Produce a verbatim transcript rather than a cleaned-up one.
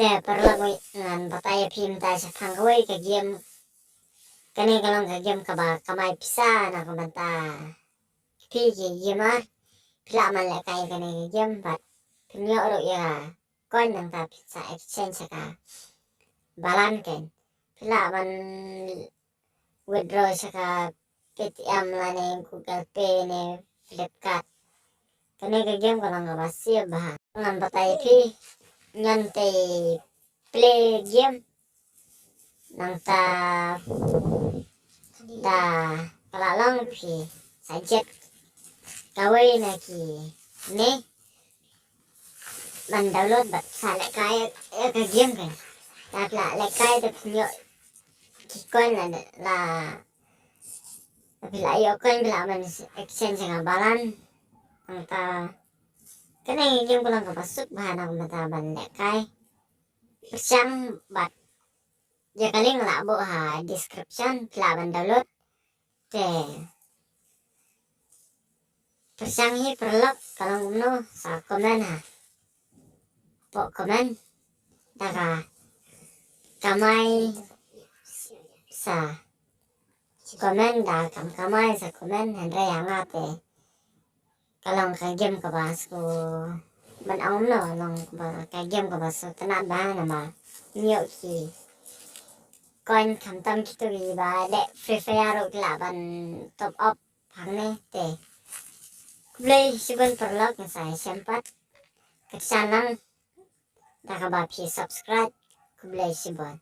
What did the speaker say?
Eh, paralok, ngan batai ïa phi mynta shaphang kawei ka game. Kane ka long ka game kaba kamai pisa na ka bynta phi ki gamer. Phi lah ban lehkai kane ka game bad phin ïoh ruh ïa ka coin nangta phin sa exchange sha ka balan kein. Phi lah ban withdraw sha ka Paytm lane Google Pay ne Flipkart. Kane ka game ka long kaba safe bha. Ngan batai phi, ngan te play game. Nangta da ka la long phi sa jied kawei na kine ban download bad sa lehkai ïa ka game kan. Da phi la lehkai da phin ïoh ki coin la, la, da phi la ïoh coin phi lah ban exchange ïa ka balan. Nangta kane ka game ka long kaba suk bha na ka bynta ban lehkai. Pyrshang bad ïa ka link la buh ha description, phi lah ban download. Te pyrshang hi paralok ka long kumno sa comment ha. Pok comment da ka kamai sa comment, da kam kamai sa comment, hynrei ïa nga te ka long ka game kaba shu ban ong kumno, long kaba ka game kaba shu tynnat bha namar ïoh ki coin khamtam kito kiba leh Free Fire ruh ki lah ban top up hangne te. Khublei shibun paralok, ngin sa ïashem pat. Kyrchan lang da kaba phi subscribe. Khublei shibun.